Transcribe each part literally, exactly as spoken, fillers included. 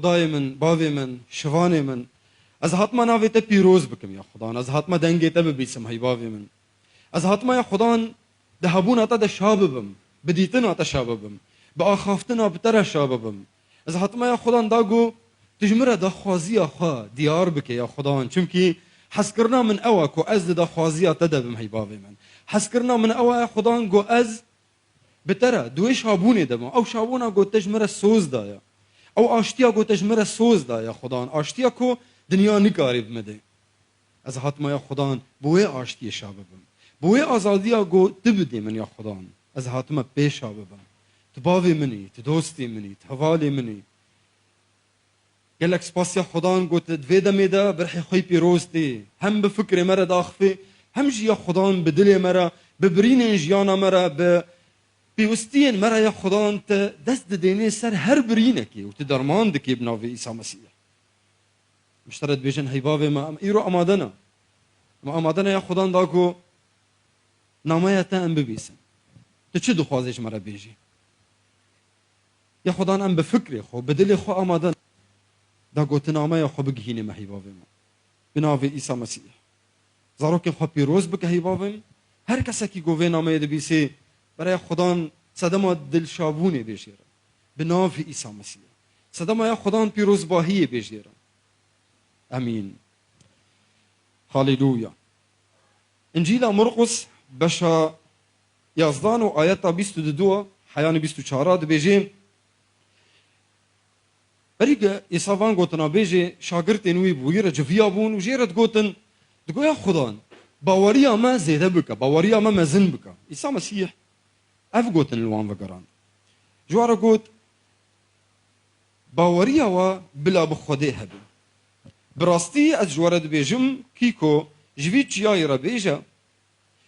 Dayê min, bavê min, şivanê min, ez hatime navê te pîroz bikim ya Xudan. Ez hatime dengê te bibîsim hey bavê min. Ez hatime ya Xudan di hebûna te de şa bibim, bi dîtina te şa bibim, bi axaftina bi te re şa bibim. Ez hatime ya Xudan da ku tu ji min re daxwaziya xwe diyar bike ya Xudan. Çimkî hezkirina min ew e ku ez di daxwaziya te de bim hey bavê min. Hezkirina min ew e ya Xudan ku ez bi te re di wê şabûnê de bim. Ew şabûna ku te ji min re soz daye. Ew aştiya ku te ji min re soz daye Xudan. Aştiya ku dinya nikarê bi min de. Ez hatime ya Xudan bi wê aştiyê şa bibim. Bi wê azadiya ku tu bidê min ya Xudan. Ez hatime pê şa bibim. Tu bavê min î, tu dostê min î, tu hevalê min î. Gelek spas ya Xudan ku tu di vê demê de bi rihê xwe yî pîroz tê. Hem bi fikrê me re daxifê, hem jî ya Xudan bi dilê me re, bi birînên jiyana me re, bi pêwistiyên me re ya Xudan tu dest didênê ser her birînekê û tu derman dikê bi navê Îsa Mesîh. Em ji te re dibêjin, hey bavê me, em îro amade ne. Em amade ne ya Xudan da ku nameya te em bibîsin. Tu çi dixwazê ji me re bêjî? Ya Xudan em bi fikrê xwe, bi dilê xwe amade ne. Da ku tu nameya xwe bigihînê me hey bavê me. Bi navê Îsa Mesîh. Zarokên xwe pîroz bike hey bavê me. Her kesekî ku vê nameyê dibîsê, beraya Xudan sedema dilşabûnê bê jê re. Bi navê Îsa Mesîh. Sedema ya Xudan pîrozbahiyê bê jê re. Emîn. Haleluya. Încîla Murqus beşa yazdan û ayeta bîst û du heyanî bîst û çar dibêje, Berî ku Îsa van gotina bêjê, şagirtên wî bi wî re civiya bûn û jê re digotin, digoya Xudan, baweriya me zêde bike, baweriya me mezin bike. Îsa Mesîh ev gotin li wan vegerand. Ji wan re got, baweriya we bila bi Xwedê hebe. Bi rastî ez ji we re dibêjim, kî ku ji vî çiyayê re bêje,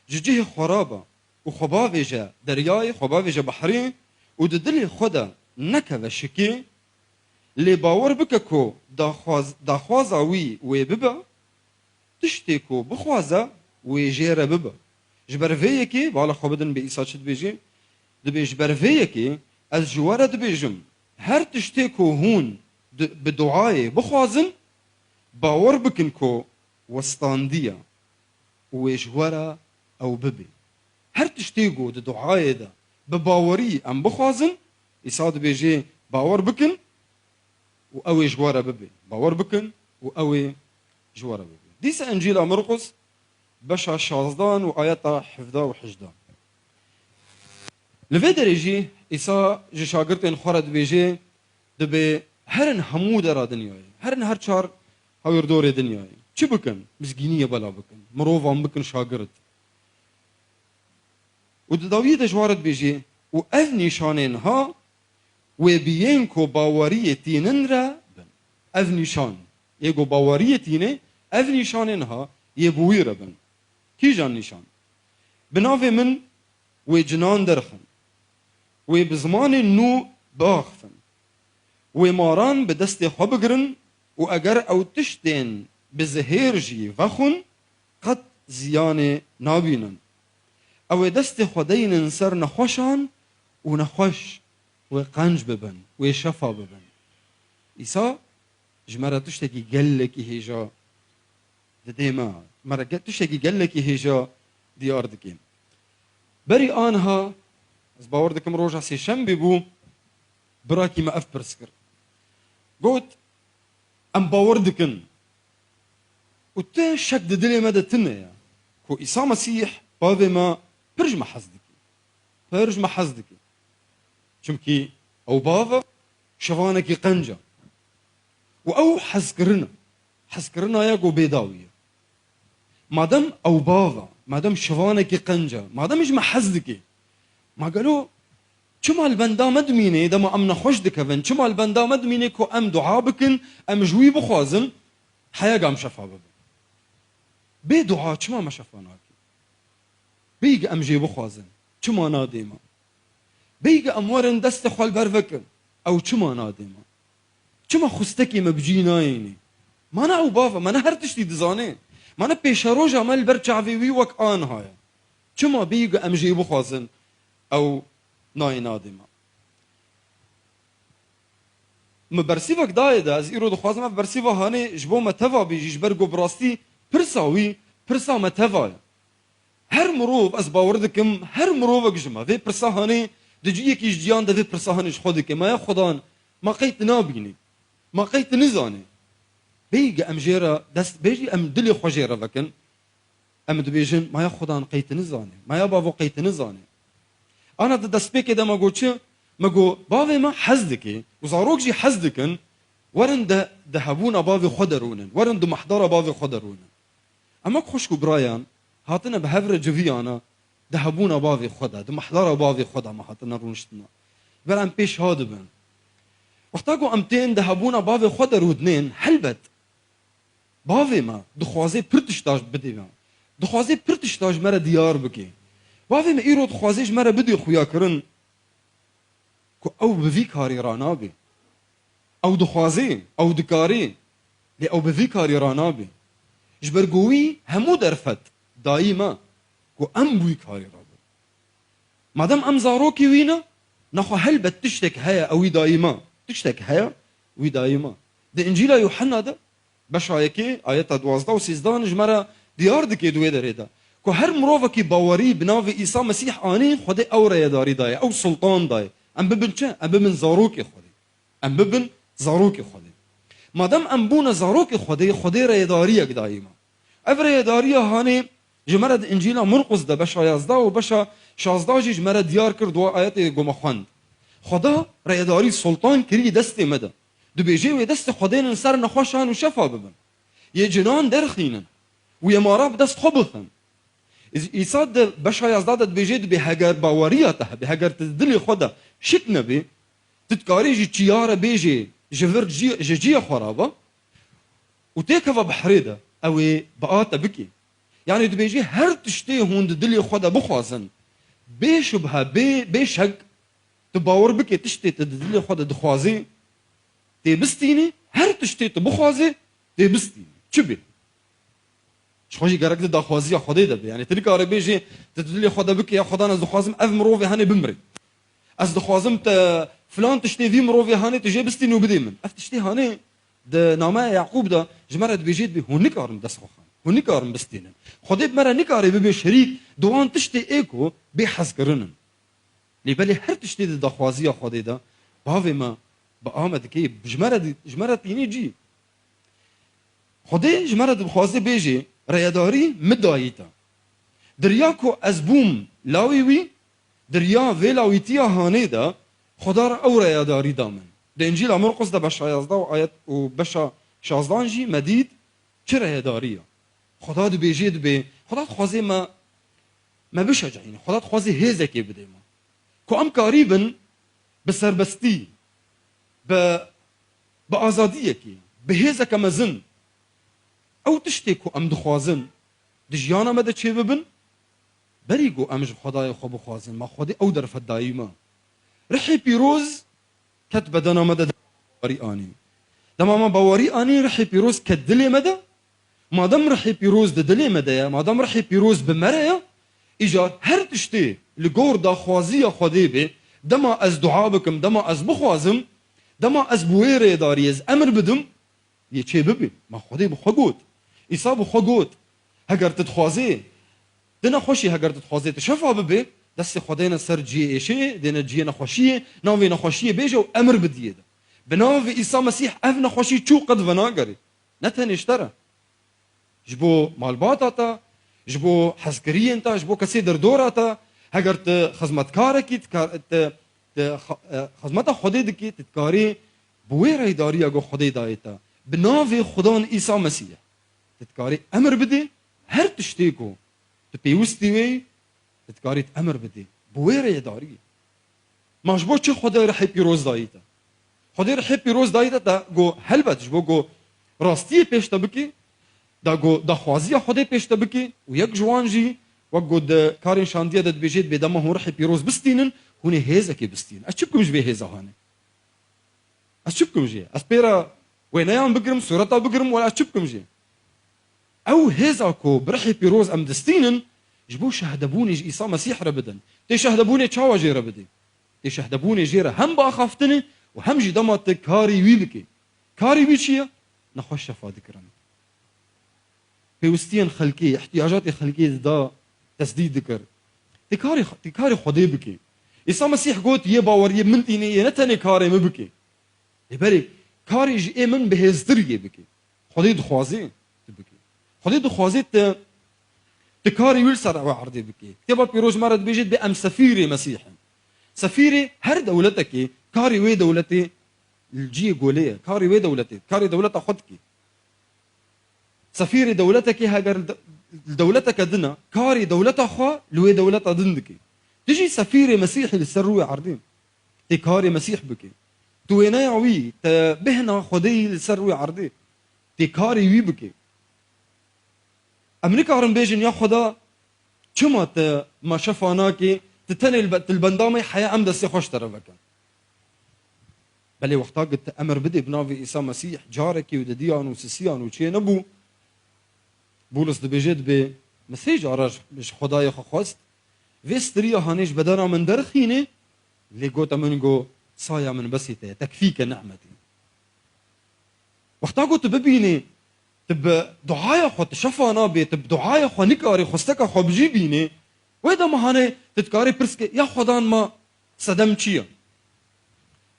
ji cihê xwe rabe û xwe bavêje deryayê, xwe bavêje behrê û di dilê xwe de nekeve şikê, lê bawer bike ku daxwaz-, daxwaza wî wê bibe, tiştê ku bixwaze wê jê re bibe. Ji ber vê yekê, bala xwe bidin bê Îsa çi dibêje, dibê, ji ber vê yekê ez ji we re dibêjim, her tiştê ku hûn di-, bi duayê bixwazin, bawer bikin ku westandiye û wê ji we re ew bibe. Her tiştê ku di duayê de bi bawerî em bixwazin, Îsa dibêje, bawer bikin û ew ê ji we re bibe. Bawer bikin û ew ê ji we re bibe. Dîsa Încîla Mirqus, beşa şazdan û ayeta hevda û hejda. Li vê derê jî Îsa ji şagirtên xwe re dibêje, dibê herin hemû dera dinyayê, herin her çar hawirdorê dinyayê. Çi bikin? Mizgîniyê bela bikin. Mirovan bikin şagirt. Û di dawiyê de ji wan re dibêje, û ev nîşanên ha wê bi yên ku baweriyê tînin re bin. Ev nîşan, yê ku baweriyê tîne, ev nîşanên ha yê bi wî re bin. Kîjan nîşan? Bi navê min wê cinan derxin. Wê bi zimanên nû biaxifin. Wê maran bi destê xwe bigirin û eger ew tiştên bi zihêr jî vexwin, qet ziyanê nabînin. Ew ê destê xwe deynin ser nexweşan û nexweş wê qenc bibin, wê şefa bibin. Îsa ji me re tiştekî gelekî hêja didê me. Me re ge-, tiştekî gelekî hêja diyar dike. Berî aniha, ez bawer dikim roja sêşembê bû, birakî me ev pirs kir. Got, em bawer dikin. Û tu şek di dilê me de tune ye ku Îsa Mesîh bavê me pir ji me hez dike. Pir ji me hez dike. Çimkî ew bav e, şevanekî qenc e. Û ew hezkirin e. Hezkirina ye ku bêdawî ye. Madem ew bav e, madem şevanekî qenc e, madem ji me hez dike, ma gelo çima li benda me dimîne, dema em nexweş dikevin, çima li benda me dimîne ku em dua bikin, em ji wî bixwazin, heya ku em şefa bibin? Bê dua çima me şefa nake? Bêyî ku em jê bixwazin, çima nadê me? Bêyî ku em werin destê xwe li ber vekin, ew çima nadê me? Çima xustekê me bi cî nayênê? Mana ew bav e, mana her tiştî dizane. Mana pêşeroja me li ber çavê wî wek aniha ye. Çima bêyî ku em jê bixwazin, ew nayê nadê me? Min bersîvek dayê de, ez îro dixwazim ev bersîva hanê ji bo me teva bêjî, ji ber ku bi rastî pirsa wî, pirsa me teva ye. Her mirov, ez bawer dikim, her mirovek ji me vê pirsa hanê, di ciyekî ji ciyan de vê pirsa hanê ji xwe dike. Ma ya Xudan, ma qey tu nabînî? Ma qey tu nizanî? Bêyî em jê re dest bêjî, em dilê xwe jê re vekin. Em dibêjin, ma ya Xudan qey tu nizanî? Ma ya bavo qey tu nizanî? Ana di destpêkê de me got çi? Me got, bavê me hez dike û zarok jî hez dikin, werin de, di hebûna bavê xwe de rûnin, werin di mehdara bavê xwe de rûnin. Em wek xwişk û birayan hatine bi hev re civiyana, di hebûna bavê xwe de, di mehdara bavê xwe de me hatine rûniştina. Ber em pêş ha dibin. Wexta ku em tên di hebûna bavê xwe de rûdinên, helbet, bavê me dixwaze pir tişta bidê me. Dixwaze pir tişta ji me re diyar bike. Bavê me îro dixwaze ji me re bidê xuyakirin ku ew bi vî karî ranabê. Ew dixwaze, ew dikarê, lê ew bi vî karî ranabê. Ji ber ku wî hemû derfet dayî me ku em bi wî karî rabin. Madem em zarokê wî ne, nexwe helbet tiştek heye, ew wî dayî me. Tiştek heye, wî dayî me. Di Încîla Yuhanna de, beşa yekê, ayeta duwazdeh û sîzdeh ji me re diyar dike di wê derê de, ku her mirovekî bawerî bi navê Îsa Mesîh anî, Xwedê ew reyedarî daye, ew sultan daye. Em bibin çi? Em bibin zarokê Xwedê. Em bibin zarokê Xwedê. Madem em bûne zarokê Xwedê, Xwedê reyedariyek dayî me. Ev reyedariya hanê ji me re di Încîla Murqus de beşa yazdeh û beşa şazdeh jî ji me re diyar kir, dua ayetê ku me xwend. Xweda reyedarî, sultan kirî destê me de. Dibêje, wê destê Xwedê nin ser nexweşan û şefa bibin. Yê cinan derxînin û yê mara bi dest xwe bixin. Î-, Îsa di beşa yazdeh de dibêje, dibê heger baweriya te hebe, heger tu di dilê xwe de şik nebê, tu dikarî ji çiya re bêjê, ji vir cî-, ji ciyê xwe re be û têkeve behrê de, ew ê bi a te bike. Yanî dibêje, her tiştê hûn di dilê xwe de bixwazin, bê şubhe, bê, bê şek, tu bawer bike, tiştê tu di dilê xwe de dixwazî, tê bistînî, her tiştê tu bixwazî, tê bistînî. Çi bê? Ji xwe jî gerek di daxwaziya Xwedê de be. Yanî tu nikare bêjî, tu di dilê xwe de bike, ya Xwedan, ez dixwazim ev mirovê hanê bimire. Ez dixwazim te filan tiştê vî mirovê hanê tu jê bistînî û bidê min. Ev tiştê hanê di nameya Yaqûb de ji me re dibêje, dibê hûn nikarin dest xwe xan. Hûn nikarin bistînin. Xwedê bi me re nikare bibe şerîk di wan tiştê ê ku bê hezkirin in. Lê belê her tiştê di daxwaziya Xwedê de, bavê me bi a me dike, ji me re di-, ji me re tînê cî. Xwedê ji me re dixwaze bêjê, reyedarî min dayî te. Di riya ku ez bûm lawê wî, di riya vê lawîtiya hanê de Xweda re ew reyedarî da min. Di Încîla Murqus de beşa yazdeh û ayet û beşa şazdan jî me dît çi reyedarî ye. Xweda dibêjê dibê, Xweda dixwaze me, me bişecihîne. Xweda dixwaze hêzekê bidê me. Ku em karîbin bi serbestî, bi, bi azadiyekê, bi hêzeke mezin, ew tiştê ku em dixwazin di jiyana me de çêbibin, berî ku em ji Xwedayê xwe bixwazin, ma Xwedê ew derfet dayî me. Rihê pîroz ket bedena me de, dema bawerî anî. Dema me bawerî anî, rihê pîroz ket dilê me de. Madem rihê pîroz di dilê me de ye, madem rihê pîroz bi me re ye, îcar her tiştê li gor daxwaziya Xwedê be, dema ez dua bikim, dema ez bixwazim, dema ez bi wê rêdarî ez emir bidim, yê çê bibe. Ma Xwedê bi xwe got. Îsa bi xwe got, heger tu dixwazê, tu nexweşî, heger tu dixwazê tu şefa bibe, destê xwe dêne ser cihê êşê, dêne cihê nexweşiyê, navê nexweşiyê bêje û emir bidiyê de. Bi navê Îsa Mesîh ev nexweşî çû qet venagerê. Ne tenê ji te re. Ji bo malbata te, ji bo hezkiriyên te, ji bo kesê derdora te, heger tu xizmetkarekî, tu kar-, tu, tu xa-, e, xizmeta Xwedê dikî, tu dikarî bi wê rêdariya ku Xwedê dayê te, bi navê Xudan Îsa Mesîh, tu dikarî emir bidî, her tiştê ku tu pêwistî wê yî, tu dikarî emir bidî. Bi wê rêdarî. Ma ji bo çi Xwedê rihê pîroz dayî te? Xwedê rihê pîroz dayî te, te got, helbet ji bo ku rastiyê pêş te bikî, da got daxwaziya Xwedê pêş te bikî û yek ji wan jî, wek got di karên şandiye de dibêjê, dibê dema hûn rihê pîroz bistînin, hûn ê hêzekê bistînin. Ez çi bikim ji vê hêza hanê? Ez çi bikim jê? Ez pê re wêneyan bigirim, sureta bigirim, wela ez çi bikim jê? Ew hêza ku bi rihê pîroz em distînin, ji bo şehdebûnê ji Îsa Mesîh re bidin. Tê şehdebûnê çawa jê re bidî? Tê şehdebûnê jê re hem bi axaftinê û hem jî dema tu karê wî bikî. Karê wî çi ye? Nexweş şefa dikirin. Pêwistiyên xelkê, ihtiyacatê xelkê dida, tesdîd dikir. Tê karê, tê karê Xwedê bikî. Îsa Mesîh got, yê baweriyê min tînê, yê ne tenê karê min bikî. Lê belê karê ji ê min bihêztir yê bikî. Xwedê dixwaze tu bikî. Xwedê dixwaze tu, tu karê wî li ser ew erdê bikî. Kitêba Pîroz me re dibêje, dibê em sefîrê Mesîh in. Sefîrê her dewletekê karê wê dewletê li cihê golê ye. Karê wê dewletê, karê dewleta xwe dikî. Sefîrê dewletekê heger li de-, li dewleteke din e, karê dewleta xwe li wê dewleta din dike. Tu jî sefîrê Mesîhî li ser rûyê erdê. Tê karê Mesîh bike. Tu wêneya wî, te bêhna Xwedê yî li ser rûyê erdê. Tê karê wî bike. Em nikarin bêjin, ya Xweda, çima te ma şefa nakê, tu tenê li be-, tu li benda me heya em destê xwe ji te re vekin. Belê wexta ku tu emir bidê bi navê Îsa Mesîh, carekî û didiyan û sisiyan û çê nebû, Bûlis dibêje, dibê, min sê cara ji, ji Xwedayê xwe xwest, vê stiriya hanê ji bedena min derxînê, lê gote min, go, saya min besî te ye, tekfîke ni'metî. Wexta ku tu bibînî, tu bi duaya xwe, tu şefa nabê, tu bi duaya xwe nikarî xwesteka xwe bi jî bînî, wê dema hanê tu dikarî pirs ke, ya Xwedan ma sedem çi ye?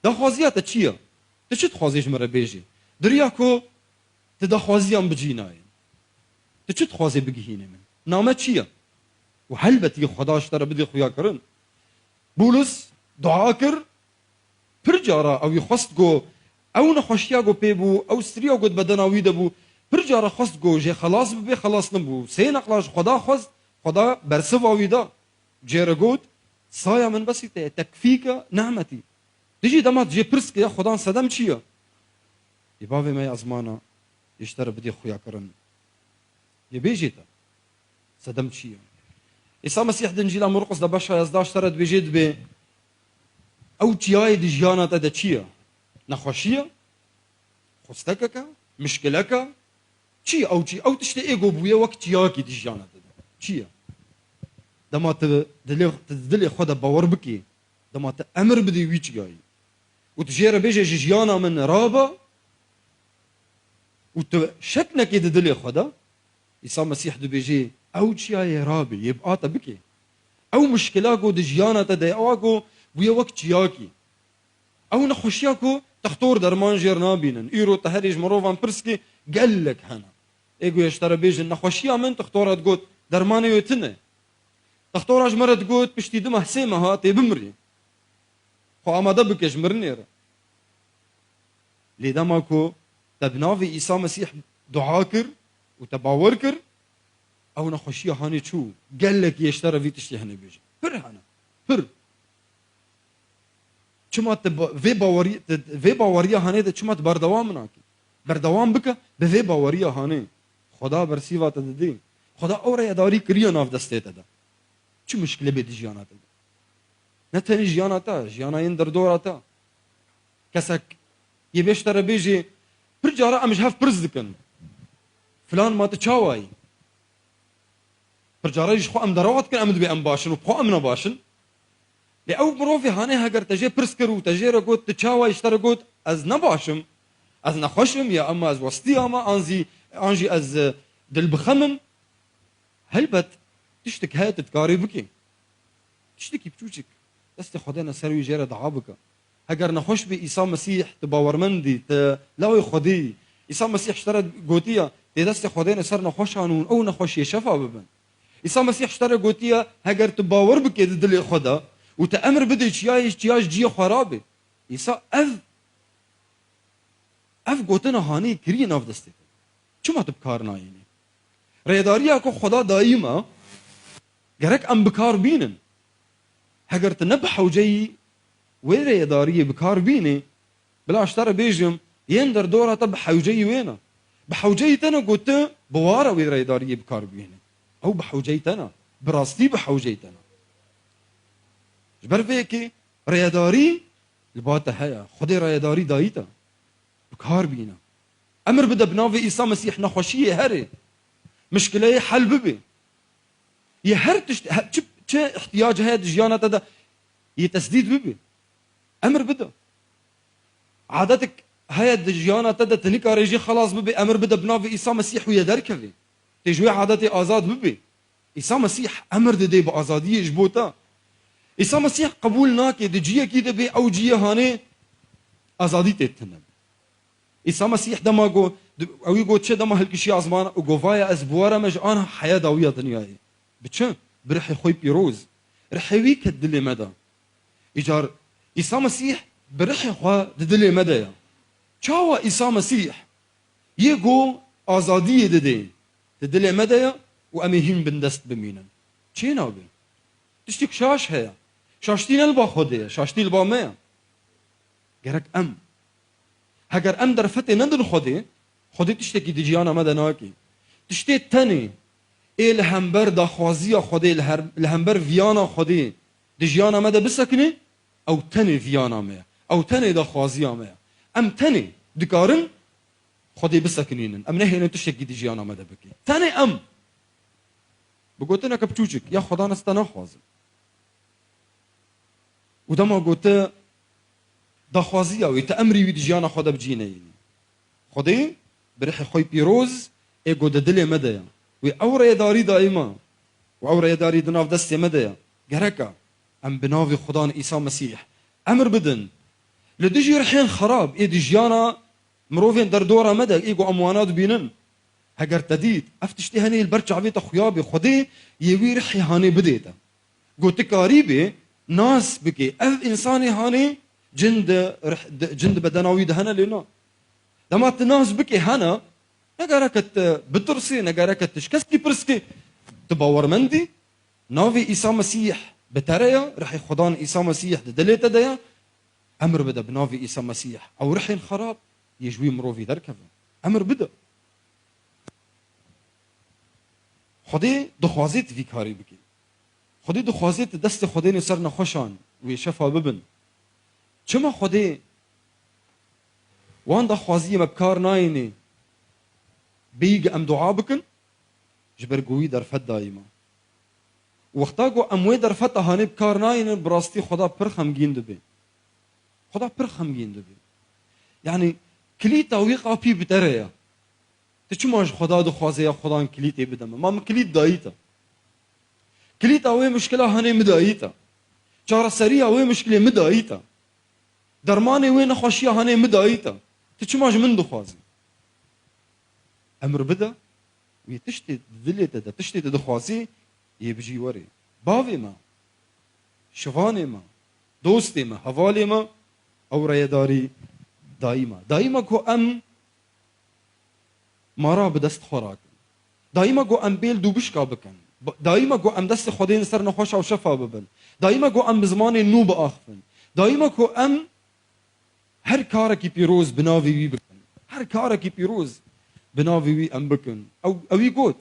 Daxwaziya te çi ye? Tu çi dixwazî ji min re bêjî? Diriya ku tu daxwaziyan bi cî nayê. Tu çi dixwazî bigihînî min? Name çi ye? Û helbet yê Xweda ji te re bidê xuyakirin. Bûlis dua kir, Pir cara ew ê xwest ku ew nexweşiya ku pê bû, ew stiriya ku di bedena wî de bû, pir cara xwest ku jê xelas bibe, xelas nebû. Sê neqla ji Xweda xwest, Xweda bersiva wî da. Cê re got, saya min besî te ye, tekfîke ni'metî. Tu jî dema tu jê pirs ke ya Xwedan sedem çi ye? Ê bavê me ya ezmana, ê ji te re bidê xuyakirin. Yê bêjê te. Sedem çi ye? Îsa Mesîh di Încîla Murqis de beşa yazdeh ji te re dibêjê, dibê, ew çiyayê di jiyana te de çi ye? Nexweşî ye? Xwestekeke? Mişkileke? Çi ye ew çi? Ew tiştê ê ku bûye wek çiyakî di jiyana te de. Çi ye? Dema tu dilê, tu di dilê xwe de bawer bikî, dema tu emir bidî wî çiyayî û tu jê re bêje, ji jiyana min rabe, û tu şek nekê di dilê xwe de, Îsa Mesîh dibêjê, ew çiyayê rabê, yê bi a te bikê. Ew mişkila ku di jiyana te de ye, ewa ku bûye wek çiyakî. Ew nexweşiya ku textor derman jêr nabînin. Îro te herî ji mirovan pirs kî, gelek hene. Ê ku ji te re bêjin, nexweşiya min, textora digot, dermanê wê tune. Textora ji me re digot, piştî du meh, sê meha tê bimirî. Xwe amade bike ji mirinê re. Lê dema ku te bi navê Îsa Mesîh dua kir û te bawer kir, ew nexweşiya hanê çû. Gelek yê ji te re vî tiştê hene bêjin. Pir hene. Pir. Çima tu ba-, vê bawerî-, tu vê baweriya hanê de çima tu berdewam nakî? Berdewam bike bi vê baweriya hanê. Xweda bersîva te didê. Xweda ew reyedarî kiriye nav destê te de. Çi muşkile bê di jiyana te de? Ne tenê jiyana te, jiyana yên derdora te. Kesek yê bê ji te re bêjê, pir cara em ji hev pirs dikin. Filan ma tu çawa yî? Pir cara jî ji xwe em derewa dikin, em dibê em baş in û bi xwe em ne baş in. Lê ew mirovê hanê heger te jê pirs kir û te jê re got, tu çawa yî, ji te re got, ez ne baş im, ez nexweş im ya, ema ez westiyame, an zî, an jî ez, e, dilbixem im. Helbet, tiştek heye tu dikarî bikî. Tiştekî biçûçik. Destê Xwedê ne ser wî, jê re dua bike. Heger nexweş bî Îsa Mesîh, tu bawermend î, tu lawê Xwedê yî. Îsa Mesîh ji te re gotiye, tê destê Xwedê ne ser nexweşan û ew nexweşiyê şefa bibin. Îsa Mesîh ji te re gotiye, heger tu bawer bikê di dilê xwe de û tu emir bidê çiyayê, çiya ji ciyê xwe rabê. Îsa ev, ev gotina hanê kiriye nav destê te. Çima tu bi kar nayênî? Rêdariya ku Xweda dayî me, gerek em bi kar bînin. Heger tu ne bi hewceyî wê rêdariyê bi kar bînî, bila ji te re bêjim, yên derdora te bi hewceyî wê ne. Bi hewceyî te ne ku tu bi wara wê rêdariyê bi kar bînî. Ew bi hewceyî te ne. Bi rastî bi hewceyî te ne. Ji ber vê yekê rêdarî li ba te heye. Xwedê rêdarî dayî te. Bi kar bîne. Emir bide bi navê Îsa Mesîh nexweşiyê herê. Mişkileyê hel bibe. Yê her tişt, he-, çi, çi ihtiyac heye di jiyana te de yê tesdîd bibe. Emir bide. Adetek heye di jiyana te de tu nikarê jê xelas bibê, emir bide bi navê Îsa Mesîh wî ye derkevê. Tê ji wê adetê azad bibê. Îsa Mesîh emir didê bi azadiyê ji bo te. Îsa Mesîh qebûl nake di ciyekî de bê, ew ciyê hanê azadî tê tune. Îsa Mesîh dema got, ewî got çi, dema hilkişiya ziman û got, "Vaya ez bi we re me ji an heya dawî ya dinyayê." Bi çi? Bi rihê xwe pîroz. Rihê wî ket dilê me de. Îcar Îsa Mesîh bi rihê xwe di dilê me de ye. Çawa Îsa Mesîh yê ku azadiyê didê di dilê me de ye û em ê hîn bindest bimînin? Çê nabe. Tiştek şaş heye. Şaştî ne li ba Xwedê ye, şaştî li ba me ye. Gerek em. Heger em derfetê nedin Xwedê, Xwedê tiştekî di ciyana me de nake. Tiştê tenê ê li hember daxwaziya Xwedê, li her, li hember viyana Xwedê di jiyana me de bisekine, ew tenê viyana me ye. Ew tenê daxwaziya me ye. Em tenê dikarin Xwedê bisekinînin. Em nehêlin tiştekî di jiyana me de bike. Tenê em. Bi gotineke piçûçik, ya Xwedan ez te naxwazim. Û dema gote daxwaziya wî, tu emrî wî di jiyana xwe de bi cî neyînî. Xwedê bi rihê xwe pîroz ê ku di dilê me de ye. Wê ew rêdarî daîma û ew rêdarî di nav destê me de ye. Gereka em bi navê Xudan Îsa Mesîh emir bidin. Li dijî rihên xerab ê di jiyana mirovên derdora me de ê ku em wana dibînin. Heger te dît, ev tiştê henê li ber çavê te xuya bê, Xwedê yê wî rihê hanê bidê te. Got, tu karî bê nas bikê. Ev însanê hanê cin di rih-, di, cin di bedena wî de hene lê na. Dema tu nas bikê hene, ne gereke tu bitirsî, ne gereke tu ji keskî pirs kî. Tu bawermendî, navê Îsa Mesîh bi te re ye, rihê Xudan Îsa Mesîh di dilê te de ye, emir bide bi navê Îsa Mesîh. Ew rihên xerab yê ji wî mirovî derkevin. Emir bide. Xwedê dixwazê tu vî karî bikî. Xwedê dixwazê tu destê Xwedê nê ser nexweşan wê şefa bibin. Çima Xwedê wan daxwaziyê me bi kar nayênê bêyî em dua bikin? Ji ber ku wî derfet dayî me. Wexta ku em wê derfeta hanê bi kar nayênin, bi rastî Xweda pir xemgîn dibe. Xweda pir xemgîn dibe. Yanî kilîta wî qapî bi te re ye. Tu çima ji Xweda dixwazê ya Xwedan kilîtê bide min? Ma min kilît dayî te. Kilîta wê muşkila hanê min dayî te. Çareseriya wê muşkilê min dayî te. Dermanê wê nexweşiya hanê min dayî te. Tu çima ji min dixwazî? Emir bide, wê tiştê di dilê te de, tiştê tu dixwazî, yê bijî werê. Bavê me, şivanê me, dostê me, hevalê me, ew reyedarî dayî me. Dayî me ku em mara bi dest xwe rakin. Dayî me ku em bêl dûbişka bikin. Ba-, dayî me ku em destê Xwedê li ser nexweşa û şefa bibin. Dayî me ku em bi zimanê nû biaxifin. Dayî me ku em her karekî pîroz bi navê wî bikin. Her karekî pîroz bi navê wî em bikin. Ew, ewî got,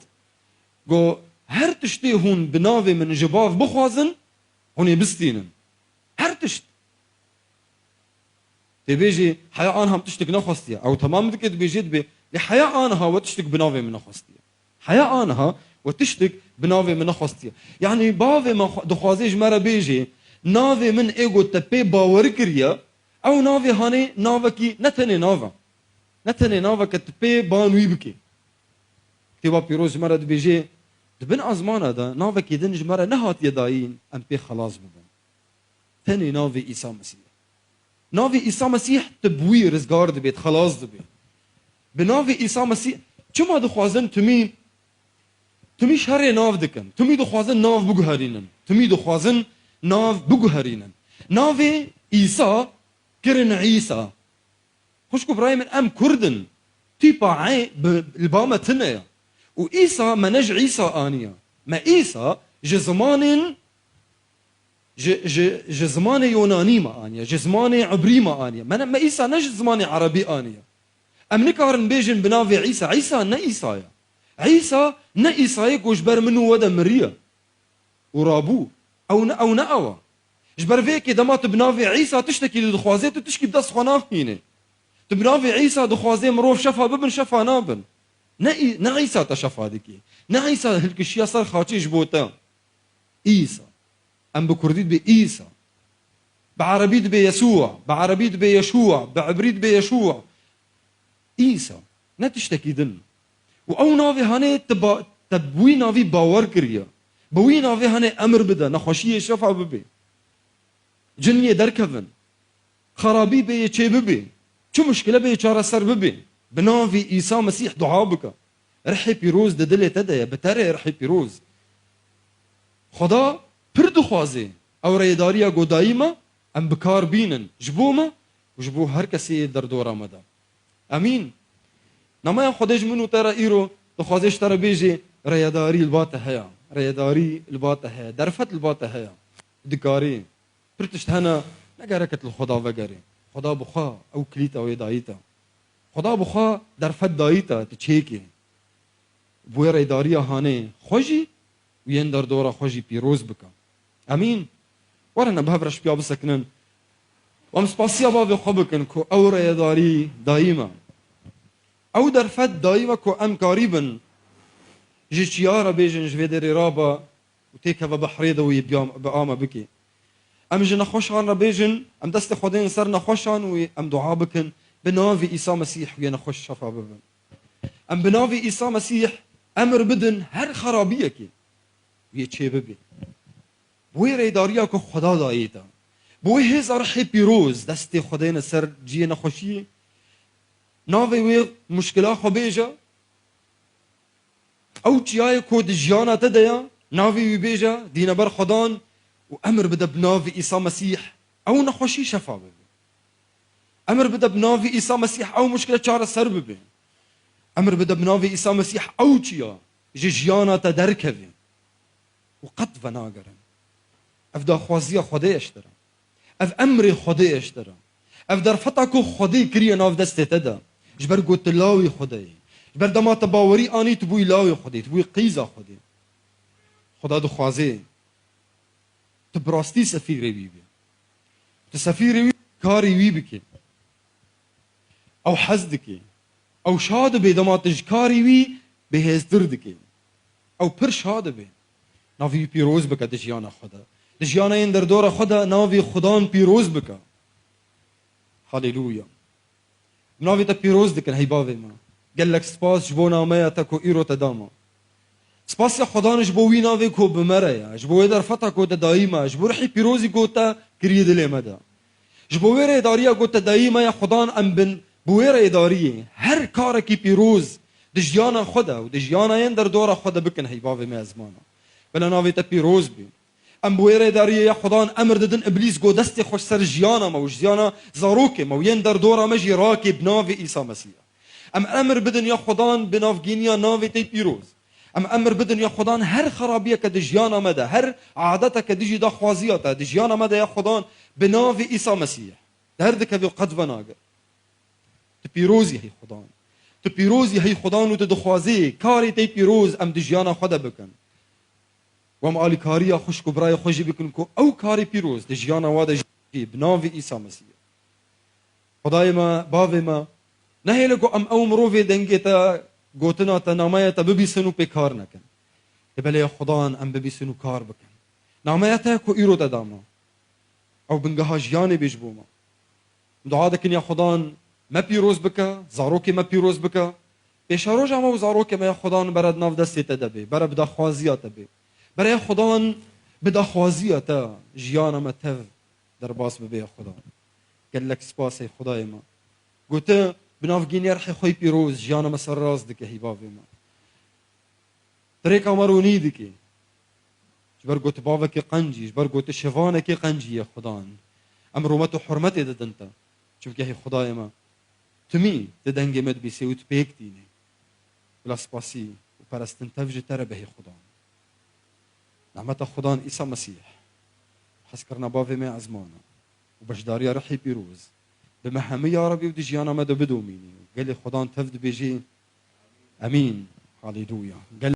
got, "Her tiştê hûn bi navê min ji Bav bixwazin, hûn ê bistînin." Her tişt. Tê bêjî, "Heya anha min tiştek nexwestiye." Ew temam dike, dibêjê dibê, "Lê heya anha we tiştek bi navê min nexwestiye." Heya anha we tiştek bi navê min nexwestiye. Yanî bavê me xwe-, dixwazê ji me re bêjê, navê min ê got te pê bawer kiriye, ew navê hanê navekî ne tenê nav e. Ne tenê naveke tu pê ban wî bikê. Kitêba Pîroz ji me re dibêjê, di bin ezmana de navekî din ji me re nehatiye dayîn, em pê xelas bibin. Tenê navê Îsa Mesîh. Navê Îsa Mesîh tu bi wî rizgar dibê, tu xelas dibê. Bi navê Îsa Mesîh, çima dixwazin timî, timî şerê nav dikin? Timî dixwazin nav biguherînin. Timî dixwazin nav biguherînin. Navê Îsa kirin Îsa. Xwişk û birayê min, em Kurd in. Tîpa ê bi, li ba me tune ye. Û Îsa me ne ji Îsa aniye. Me Îsa ji zimanên, ji, ji, ji zimanê Yonanî me aniye. Ji zimanê Ibrî me aniye. Me ne, me Îsa ne ji zimanê Erebî aniye. Em nikarin bêjin bi navê Îsa. Îsa ne Îsa ye. Îsa ne Îsayê ku ji ber min û we de miriye û rabû. Ew ne, ew ne ew e. Ji ber vê yekê dema tu bi navê Îsa tiştekî dixwazê, tu tişkî bi dest xwe naxînê. Tu bi navê Îsa dixwazê mirov şefa bibin, şefa nabin. Ne Î-, ne Îsa te şefa dikê. Ne Îsa hilkişiya ser xaçê ji bo te. Îsa. Em bi kurdî dibê Îsa. Bi erebî dibe Yesûwa, bi erebî dibe Yeşûwa, bi ebrî dibe Yeşûwa. Îsa, ne tiştekî din. Û ew navê hanê te ba-, te bi wî navî bawer kiriye. Bi wî navê hanê emir bide, nexweşiyê şefa bibe. Cin yê derkevin. Xerabî bê yê çê bibe. Çi muşkile bê yê çareser bibe. Bi navê Îsa Mesîh dua bike. Rihê pîroz di dilê te de ye. Bi te re rihê pîroz. Xweda pir dixwaze ew rêdariya ku dayî me, em bi kar bînin ji bo me û ji bo her kesê yê derdora me de. Emîn. Nameya Xwedê ji min û te re îro dixwaze ji te re bêjê, rêdarî li ba te heye. Rêdarî li ba te heye. Derfet li ba te heye. Dikarî. Pir tişt hene, ne gerek e tu li Xweda vegerî. Xweda bi xwe ew kilîta wê dayî te. Xweda bi xwe derfet dayî te, tu çêkê. Bi wê rêdariya hanê xwe jî û yên derdora xwe jî pîroz bike. Emîn. Werin em bi hev re şipiya bisekinin. Û em spasiya bavê xwe bikin ku ew rêdarî dayî me. Ew derfet dayî me ku em karîbin ji çiya re bêjin, ji vê derê rabe û têkeve behrê de û yê bi a me bike. Em ji nexweşan re bêjin, em destê Xwedê yên ser nexweşan û em dua bikin, bi navê Îsa Mesîh wê nexweş şefa bibin. Em bi navê Îsa Mesîh emir bidin her xerabiyekê wê çê bibe. Bi wê rêdariya ku Xweda dayê te. Bi wê hêza rihê pîroz destê Xwedê ne ser cihê nexweşiyê. Navê wê muşkila xwe bêje. Ew çiyayê ku di jiyana te de ye, navê wî bêje, dîne ber Xwedan û emir bide bi navê Îsa Mesîh ew nexweşî şefa bibe. Emir bide bi navê Îsa Mesîh ew muşkile çareser bibe. Emir bide bi navê Îsa Mesîh ew çiya ji jiyana te derkeve û qet venagerin. Ev daxwaziya Xwedê ye ji te re. Ev emrê Xwedê ye ji te re. Ev derfeta ku Xwedê kiriye nav destê te de. Ji ber ku tu lawê Xwedê yî. Ji ber dema te bawerî anî, tu bûyî lawê Xwedê, tu bûyî qîza Xwedê. Xweda dixwaze tu bi rastî sefîrê wî bî. Tu sefîrê wî, karê wî bikî. Ew hez dike. Ew şa dibe dema tu ji karê wî bêhêztir dike. Ew pir şa dibe. Navê wî pîroz bike di jiyana xwe de. Di jiyana yên derdora xwe de navê Xudan pîroz bike. Haleluya. Navê te pîroz dikin, hey bavê me. Gelek spas ji bo nameya te ku îro te da me. Spasiya Xwedan ji bo wî navê ku bi me re ye, ji bo wê derfeta ku te dayî me, ji bo rihê pîrozî ku te kiriye dilê me de. Ji bo wê rêdariya ku te dayî me ya Xwedan em bin, bi wê rêdariyê her karekî pîroz di jiyana xwe de û di jiyana yên derdora xwe de bikin, hey bavê me ezmana. Bila navê te pîroz bê. Em bi wê rêdariyê ya Xudan emir didin, Îblîs go destê xwe ji ser jiyana me û ji jiyana zarokê me û yên derdora me jî rakê bi navê Îsa Mesîh. Em emir bidin ya Xudan bi navgîniya navê te pîroz. Em emir bidin ya Xudan her xerabiyeke di jiyana me de, her adeteke dijî daxwaziya te di jiyana me de ya Xudan bi navê Îsa Mesîh derdikeve û qet venage. Tu pîrozî hey Xudan. Tu pîrozî hey Xudan û tu dixwazî karê te pîroz em di jiyana xwe de bikin. Û em alîkariya xwişk û birayê xwe jî bikin ku ew karê pîroz di jiyana we de jî bi navê Îsa Mesîh. Xwedayê me, bavê me, nehêle ku em ew mirovê dengê te, gotina te, nameya te bibîsin û pê kar nekin. Lê belê ya Xudan em bibîsin û kar bikin. Nameya te ku îro te da me. Ew bingeha jiyanê bê ji bo me. Dua dikin ya Xudan me pîroz bike, zarokê me pîroz bike. Pêşeroja me û zarokê me ya Xudan bere di nav destê te de bê, bere bi daxwaziya te bê. Bere ya Xudan bi daxwaziya te jiyana me tev derbas bibe ya Xudan. Gelek spas ey Xudayê me. Gote bi navgîniya rihê xwe yî pîroz jiyana me serrast dike hî bavê me. Di rêka me ronî dike. Ji ber ku tu bavekî qencî, ji ber ku tu şivanekî qencî ye Xudan. Em rûmet û hurmetê didin te. Çimkî hey Xudayê me, timî di dengê me dibîsê û tu pêk tînî. Bila spasî û perestin tev ji te re be hey Xudan. Nehmeta Xudan Îsa Mesîh, hezkirina bavê me ezmana û beşdariya rihê pîroz bi me hemî ya Rebî û di jiyana me de bidomînî. Gelê Xudan tev dibêjî. Emîn. Haleluya. Gel